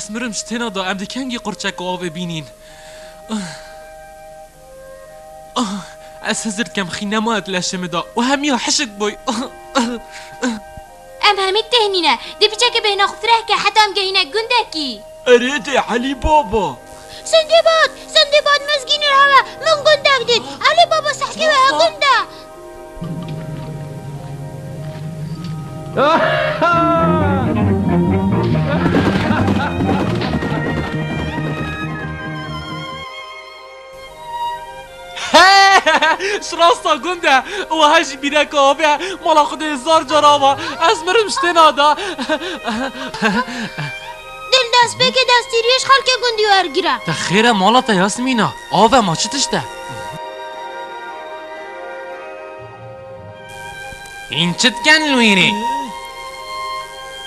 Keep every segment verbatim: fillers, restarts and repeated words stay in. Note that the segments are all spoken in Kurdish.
Ez mirim ji têna da, em dê kengî qurçeka avê bînîn? Ah, ez hizir dikem, xî nemaye di leşê min de û hemiya hişik bûy. Em hemî têhnî ne. Dê piçekê bêhna xwe fireh ke heta em gehîne gundekî. Erê dê Elî Baba. Sindîbad! Sindîbad, mizgînê hewe, min gundek dît. Elî Baba sehkê we he gund e. Ji rasta gund e, ew he jî bîreka avê ye, mala Xwedê hezar car ava, ez mirim ji têna da. Dil destpêkê destîriyê ji xelkê gundî wergire. Te xêr e mala te Yasmîna, av e ma çi tişt e? Hîn çi dikin li wîrê?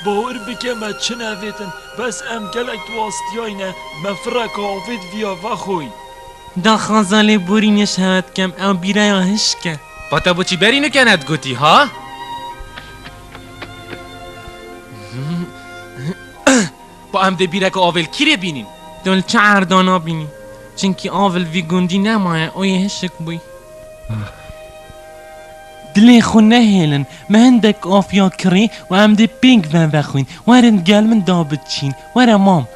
Bawer bike me çi nevêtin, bes em gelek diwastiyayne, me fireka avê di viya vexwîn. Daxwaza lêborînê ji hewe dikem, ew bîreya hişk e. Pa te bo çî berî nuke nedigotî, ha? Pa em dê bîreke avê li kîrê bînîn? Tu li çi erda nabînî? Çimkî av li vî gundî nemaye, û yê hişik bûy. Dilê xwe nehêlin, me hindek av ya kirî û em dê pênc ve vexwîn. Werin gel min da biçîn. Were mam.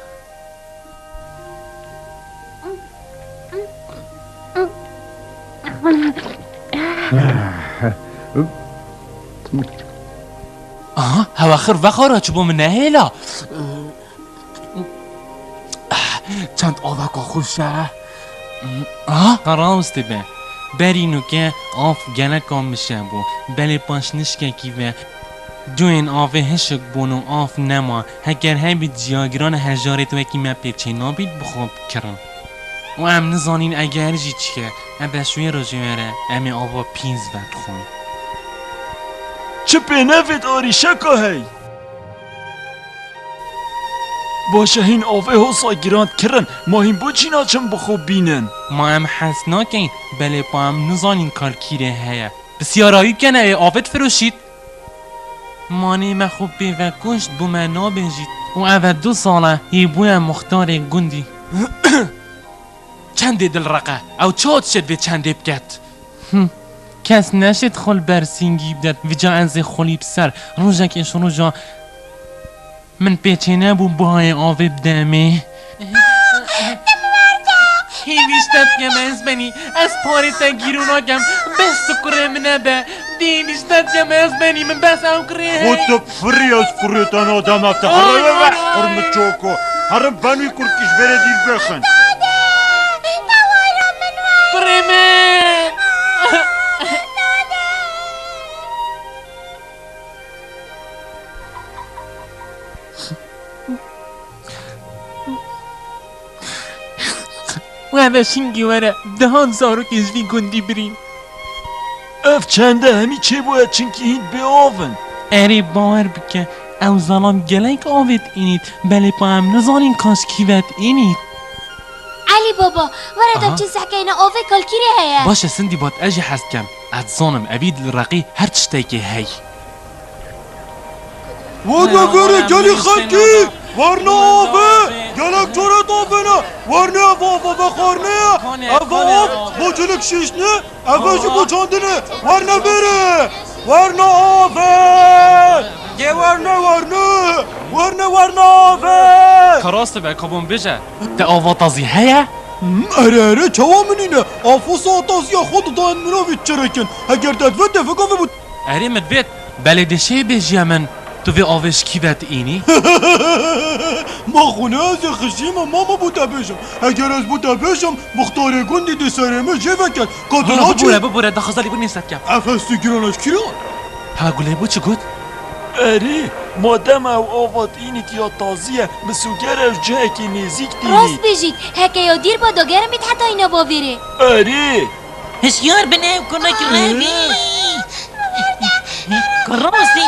Aha, hewe xir vexwara, çi bo min nehêla. Çend aveka xweş e. Aha, rawestî be. Berî nuke av geleka mişe bû. Belê paş nişkekî ve cuyên avê hişik bûn û av nema. Heger hebît jiyagiran hejarêt wekî me pê çê nabît bi xwe bikirin. Û em nizanîn eger jî çi ye. Ebe ji wê rojê were em ê ava pînz vedixwin. Çi pê nevêt arîşeka hey? Baş e, hîn avê hosa girand kirin, ma hîn bo çî naçin bi xwe bînin? Ma em hez nakeyn, belê pa em nizanîn kar kîrê heye. Pisyara wî bikene ê avê difiroşît? Manê me xwe pê vekuşt, bo me nabêjît. Û ev e du sal e, hê bûye muxtarê gundî. Çendê dilreq e, ew çawa dişêt vê çendê biket? Him, kes neşêt xwe li ber sîngî bidet, vîca ez ê xwe lî bi ser. Rojekê ji roja min pê çênebû bihayê avê bidemê. Hêvîşte dikem ez benî, ez parê te gîro nakem, bes tu kurê min nebe. Dî, dî, ji te dikem ez benî, min bes ew kurê Xwe hey. Tu firî, ez kurê te nadem ev te. Ay, herê ve, ay, ay. Hir min çoko. Herin ben wî kurkî ji vêrê dîr bêxin. Kurê min. Were şingî were, dehan zarokê ji vî gundî birîn. Ev çende hemî çêbûye çinkî hîn bêav in. Erê, bawer bike, ew zelam gelek avêt înît, belê pa em nizanîn kaş kîvet înît. Elî baba, were Aha. da çi sehkeyne avê kalkîrê heye. Baş e Sindîbat, ez jî hez dikem. Ez dizanim evî dilreqî her tiştekê hey. Werna verê gelî xelkî! Werna avê! Gelek coret avê ne! Werne ev av, ev xwarine ye! Ev av bo cilik şiştine, ev jî bo çandine! Werne verê! Werna avê! Gê werne, werne! Werne, werna avê! Ka rast dibe, ka bo min bêje, te ava tazî heye? Hmm, erê, erê, çawa min nîne? Afosa taziya xwe didayên mirovî çirekin. Heger te divê tevika vê bû. Erê min divêt, belê dê şê bêjiye min, tu vê avê ji kî ve diînî? Ma xwe ne ez ê xişî me, ma min bo te bêjim. Heger ez bo te bêjim, muxtarê gundî dê serê min jê veket. Ka tu Ha, naçî? Bibûre, bibûre, daxwaza lêborînê se dikem. Ev hestî giran ez kî re? Ha, gulê bo çi got? Erê, madem ew ava diînî tiya tazî ye, misûger ew ji cihekî nêzîk tînî. Rast bêjît, heke ya dîr ba dagerim bît heta îna bavêrê. Erê! Hişyar bin ew kurmek revî. Kurostî,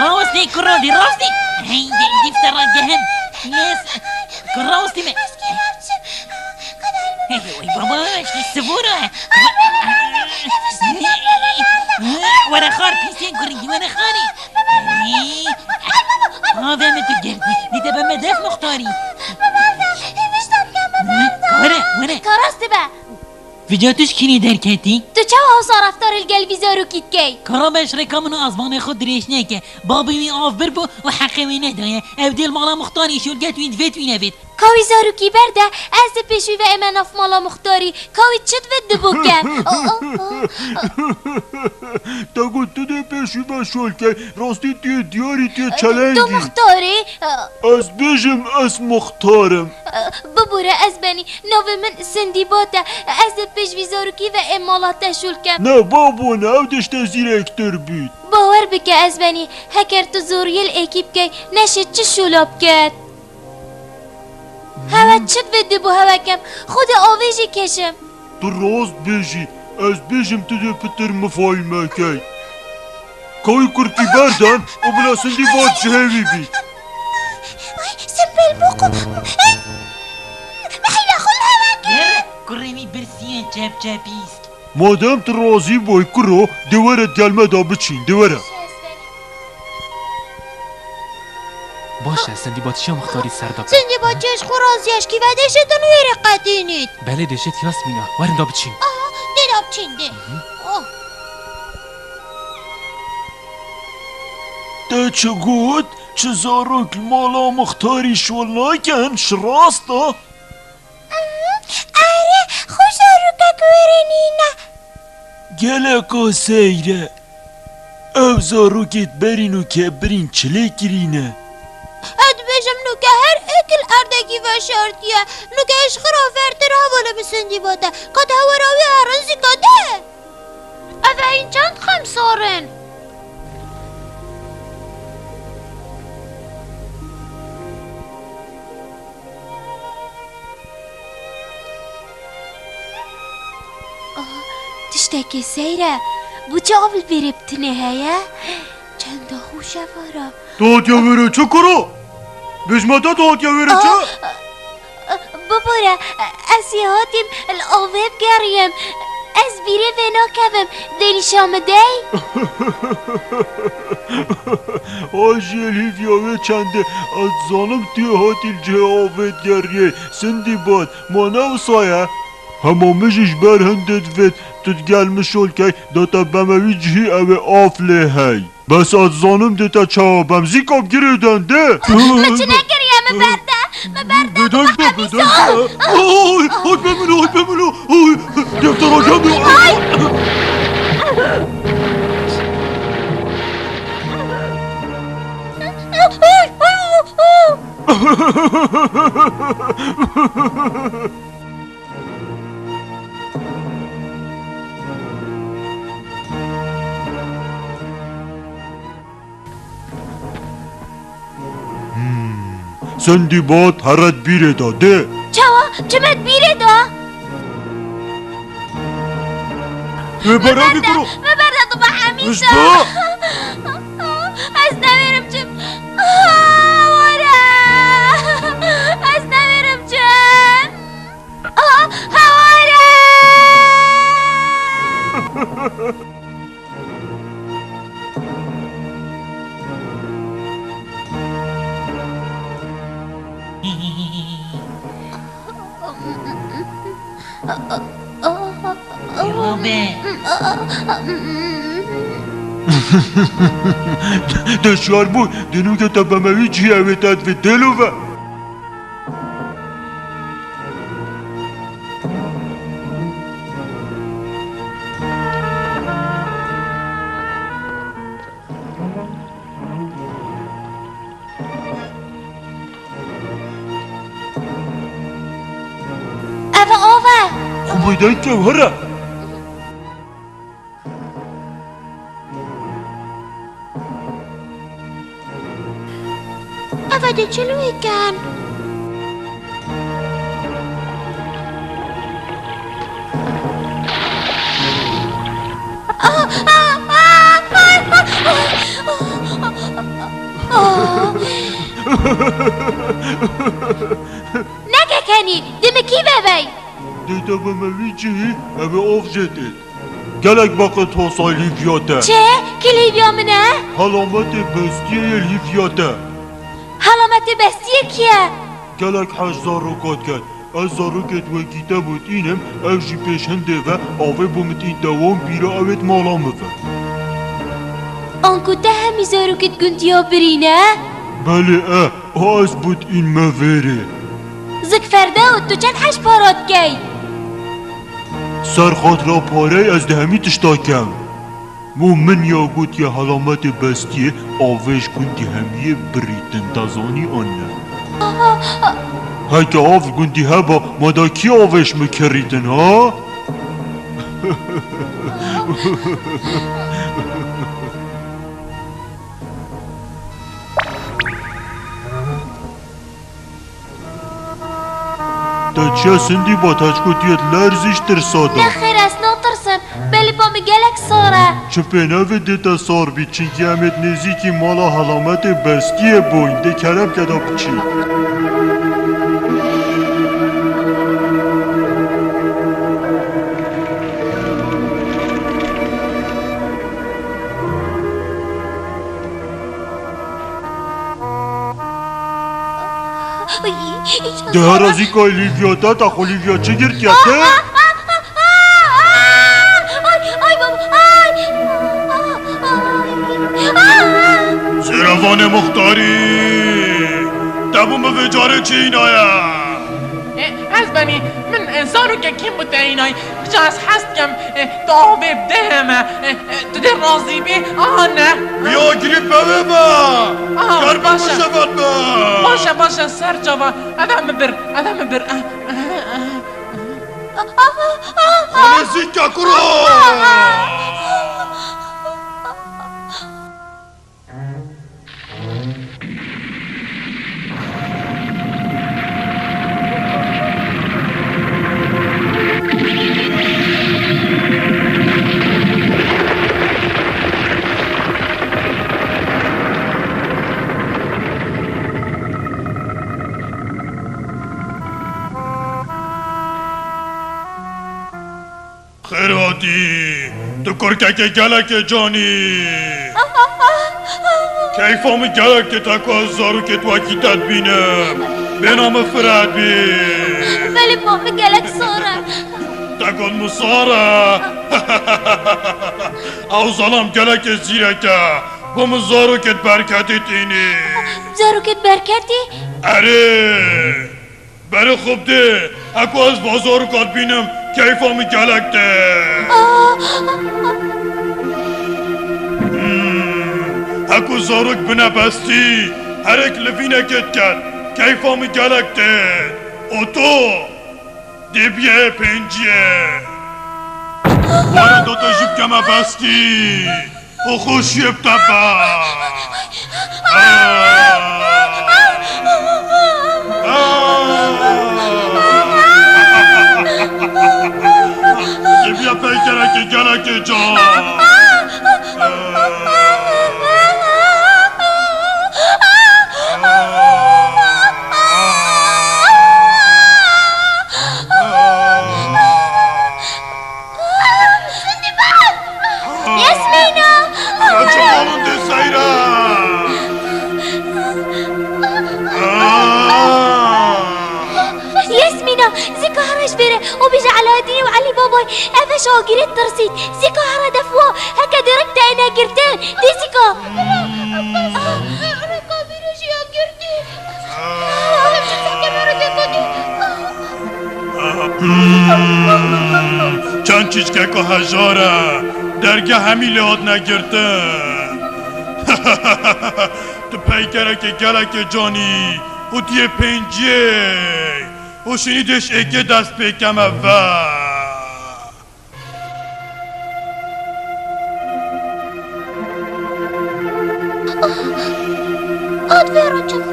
rostî, kurostî, rostî. Hey, dîf te ragehin. Yes. Kurostî me. Hey, oy baba, işte sivora. Were xar, pisên kurî, were xarî. Avê min tu girtî. Dî te be me def muxtarî. Me berda. Hêvîşta bike me berda. Were, were. Ka rast dibe. Vêca tu ji kînê derketî? Tu çawa wisa reftar li gel vî zarokî dikey? Kara be ji rêka min û ezmanê xwe dirêj neke. Babê wî av bir bû û heqê wê nedaye. Ew dê li mala muxtarî şûl get wî divêt wî nevêt. Ka wî zarokî berde, ez di pêş wî ve ême nav mala muxtarî. Ka wî çi divêt dibû ke? Te got tu dê pêş wî ve şol key. Rastî tu yê diyarî, tu yê çelengî. Tu muxtar î? Ez bêjim ez muxtar im. Bibûre ez benî. Navê min Sindîbat e. Ez ê pêş vî zarokî ve êm mala te şûl kem. Ne babo ne, ew dişte zîrektir bît. Bawer bike ez benî. Heker tu zoriyê li êkî bikey, neşê çi şûla biket. Hewe çi divê dibû hewe kem. Xwedê avê jî keşim. Tu rast bêjî. Ez bêjim tu dê pitir mifayme key. Kawî kurkî berdan û bila Sindîbat ji hêvî bî. Ay, simpel bû ku. Mihîla xwe li hewe kir. Yere, kurê wî birsiyên çepçepîsk. Madem tu razî bûy kuro, dê were gel me da biçîn, dê were. Baş e, Sindîbat çiya muxtarî ser da. Sindîbat çi ji xwe razî ye, ji kî ve dê şêtin wê rê qetînît. Belê dê şêt Yasmîna, werin da biçîn. Aha, dê da biçîn dê. Oh. Te çi got? Çi zarok li mala muxtarî şol nakin, ji rast e? Erê, xwe zarokek wêre nîne. Geleka seyr e. Ew zarokêt berîn û kebirîn çi lê kirîne? Ez dibêjim nuke her êk li erdekî veşartiye. Nuke ji xwe re fertir hevalê bi Sindîbat e. Ka di hewara wî herin zîka de. Ev heyîn çend xemsar in? Ah, tiştekê seyr e. Bû çi av li bêrê bi tinê heye? Çenda hûşevara. Tu hatiye wêrê çi kuro? Bêjme te tu hatiye wêrê çi? Ah, Bibore, ez ê hatîm li avê bigeriyim. Ez bîrê vê nakevim. Dê nîşa min dey? Ay jê li hîviya wê çend e. Ez dizanim tu yê hatî li cihê avê digeriyê. Sindîbat, ma ne wisa ye? Hema min jî ji ber hindê divêt tu digel min şol key, da te beme wî cihî ew ê av lê hey. Bes ez zanim dê te çawa bem. Zîka bi girê den dê. Min çi nekiriye, min berde. Min berde. Bideng de, bideng de. Oy, oy, be min, oy, be min, oy. Deftera gel. Ay. Hmm. Sindîbat here di bîrê de dê. Çawa? Çi me di bîrê de? Wê bera bî kuro. Me berda tu be hemîşe. Rişta. Ez newêrim çim. Ah, were. Ez newêrim çim. Ah, heware! Robe. De şiyar bû, dê nûke te bemewî cihê ew ê te divê dêlo ve. Ev av e. Xwe boy dayî ke here. Ev ê dê çi li wê ken? Neke kenî, dimikî vevey. Dê te bime wî cihî, ev ê av jê têt. Gelek beqet hosay lîviya te. Çi? Kî lîviya min e? Helametê bestiyê yê lîviya te. Helametê bestiyê kî ye? Gelek hej zarok hat ket. Ez zarokêt wekî te bû tînim, ev jî pêş hindê ve avê bû min tîn dewam bîra ew ê di mala min ve. Anku te hemî zarokêt gundiya birîne? Belê e, a ez bû tîn me vêrê. Zik ferde û tu çend hej para dikey? Ser xatira parey ez di hemî tişta kem. Mo min ya gotiye helametê bestiyê avê ji gundî hemiyê birîtin, te zanî an ne? Heke av gundî heba, ma da kî avê ji min kirîtin, ha? Te çiya sindî ba, te çikotiyê dilerzî ji tirsa de? Nexêr, ez natirsim. Belê ba min gelek sar e. Çi pê nevê dê te sar bî, çinkî em ê di nêzîkî mala helametê bestiyê boyn, dê kerem ke da biçî. Ay, De here zîka Lîvya te, te xwe Lîvya çi girtiye te? Ay, ay, baba, ay. Zêrevanê muxtarî, te bû min vê carê çi înaye? E, ez benî, min, e, zarokekî bû te înay. Piça ez hez dikem, e, tu avê bidehê me, e, e, tu dê razî bî, aha ne. Ya girî pevê me. Aha, Ker baş e. Bişevet me. Baş e, baş e, ser çava. Eve min bir, eve min bir. Xanê zî kekuro. Xêr hatî, tu kurkekê gelekê can î. Keyfa min gelek tê te ku ez zarokêt wekî te dibînim. Bêhna min fireh bî. Belê ba min gelek sar e. Te got min sar e. Ew zalam gelekê zîrek e. Bo min zarokêt berketî tînî. Zarokêt berketî? Erê. Berê xwe bidê, heko ez va zaroka dibînim, keyfa min gelek tê. Hmm, heko zarok bine bestî, herek livînekê diket, keyfa min gelek tê. Oto, dê biyê pênciyê. Were do te jî bikeme bestî. û xweşiyê bi te be. Dibiya peykerekê gelekê can. Sindibad! Yasmîna! Çawa min dê seyre? Yasmîna, zîka here ji bêre û bêje Elaeddînê û Elî Babay, ev e ji agirê tirsît. Zîka here def wa, heke dê rek te êne girtin. Dê zîka. Reka vîrê jî ya girtî. Hmm, çend çîçkeka hejar e, dergeh hemî lê hatine girtin. Tu peykerekê gelekê can î û tu yê pênciyê û şînî dê ji êkê dest pê keme ve. Hat vê roçik.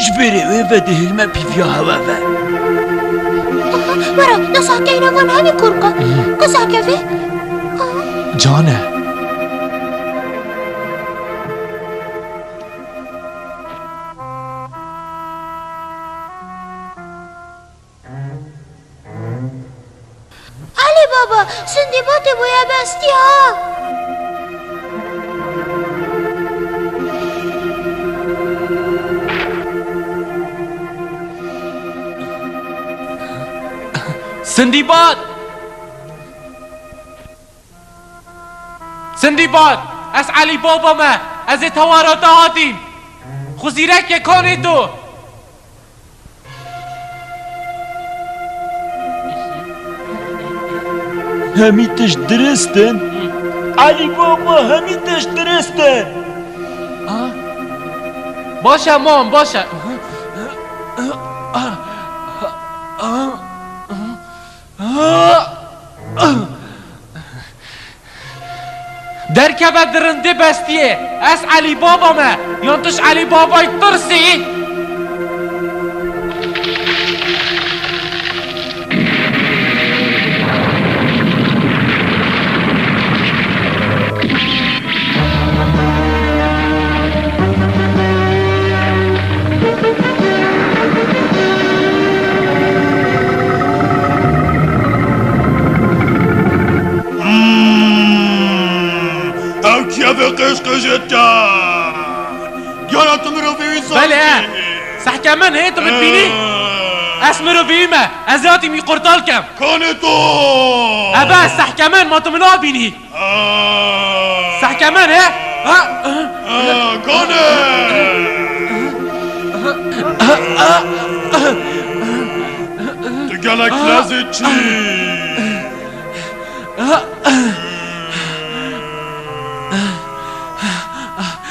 Ji bêrê wê ve dihêlme pîviya hewe ve. Aha, were, desa keyne van hemî kurka. Qizeke vê. Aha. Can e. Elî Baba, Sindîbatê bûye bestî ha. Sindîbat! Sindîbat! Ez Elî Baba me! Ez ê tewara te hatîm! Xwezîrekê kanê tu! Hemî tişt dirist in? Elî Baba, hemî tişt dirist in. Ah. Baş e, mam, baş e. Derkeve di rindê bestiyê. Ez Elî Baba me. Yan tu ji Elî Babayê tirsî? Hmm, ew kî ye vê qêş qêjê dike? Giyana tu mirovî wî Belê, he. Sehke min hê tu min dibînî? Ee. Ez mirovî me. Ez ê hatîm wî qurtal kem. Kanê tu? Eve, sehke min, ma tu min nabînî? Aa. Sehke min, he? Ha? Aa, kanê? Tu gelek lezî çî.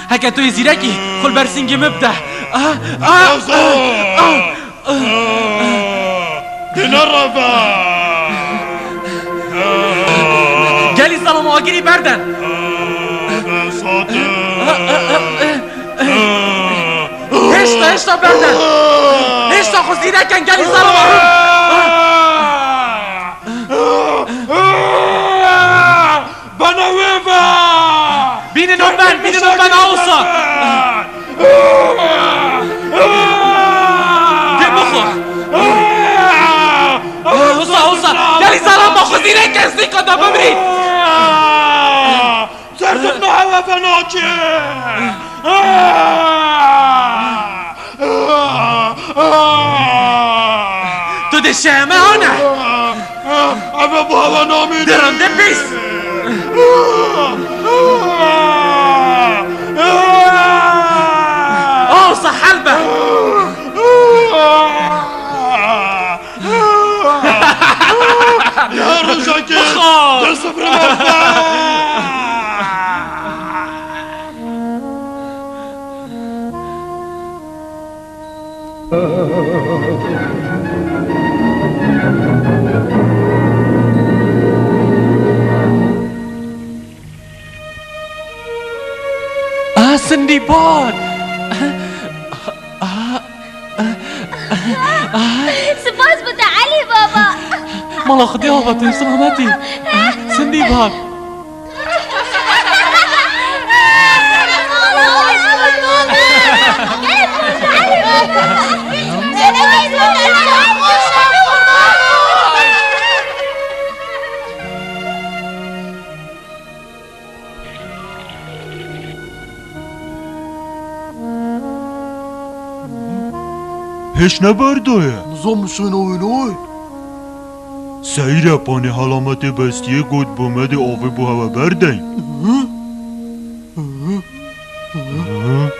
Heke tu yê zîrekî, xwe li ber sîngê min bide. Ah, ah, Gaza! ah, ah. Ah! Dê nereve! Gelî zalama agirî berden. Ah, ben satim. Ah, ah, ah, ah. Hêşta, hêşta berden. Hêşta xwe zîrekin gelî zalama. Ah! Bana wê ve! Bînin û ben, bînin û ben, awsa! Dê bixwe! Awsa, awsa! Gelî zalama xwe zîrek kes dîka da bimrî! Ser dixna hewe ve naçe! Tu dê şeme ana? Eve bava namî. Dirinde pîs. Awsa helbe. Ya rojekê. Bixo. De sifre me. Ah, Sindîbad! Ah, ah, ah, ah. Spas bo te Elî Baba. Mala Xwedê ava tu selametî. Sindîbad! Hêş ne berdoye. Nizam Huseyna wê nayê. Seyre, panê helametê bestiyê got bo me dê avê bo hewe berdeyn. Hı? Hı? Hı? Hı?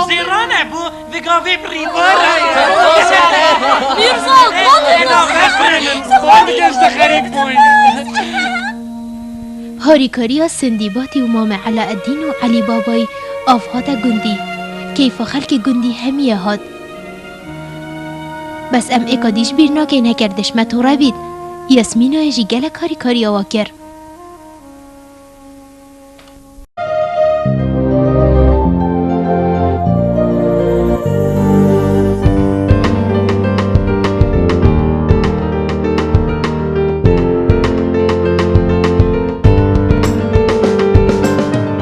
Zêran e bû, vê gavê birî were ye. Mîrza, Ena vefirinin, xwe bigihişte xerîb bûn. Harîkariya Sindîbatî û Mame Elaeddîn û Elî Babayî av hate gundî. Keyfa xelkê gundî hemiye hat. Bes em êka dî ji bîr nakin heger dişme tore bît. Yasmînayê jî gelek harîkariya we kir.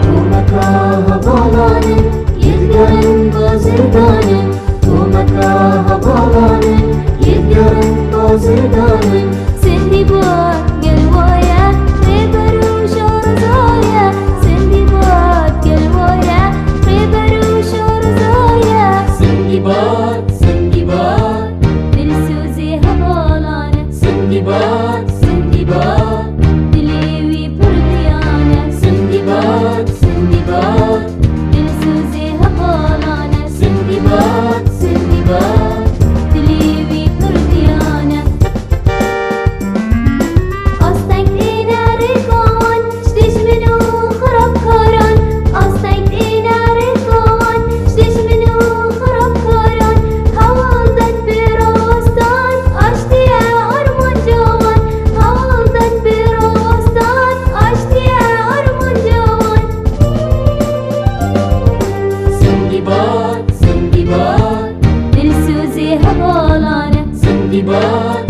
Komeka hevalan in, yê digerin bazirdan in. Komeka hevalan in, yê digerin bazirdan in. Sindîbat gel wa ye, rêber û şarezaye. Sindîbat gel wa ye, rêber û şarezaye. Sindîbat, Sindîbat, dilsozê hevalan e. Sindîbat, Sindîbat, dilê wî pir viyan e. Sindîbat, Sindîbat, dilsozê hevalan e. Sindîbat, Sindîbat, dilê wî pir viyan e. Asteng têne rêka wan, ji dijmin û xirabkaran. Asteng têne rêka wan, ji dijmin û xirabkaran. Hewl den bi rawestan, aştiye armanca wan. Hewl den bi rawestan, aştiye armanca wan. Sindîbat, Sindîbat, dilsozê hevalan e. Sindîbat,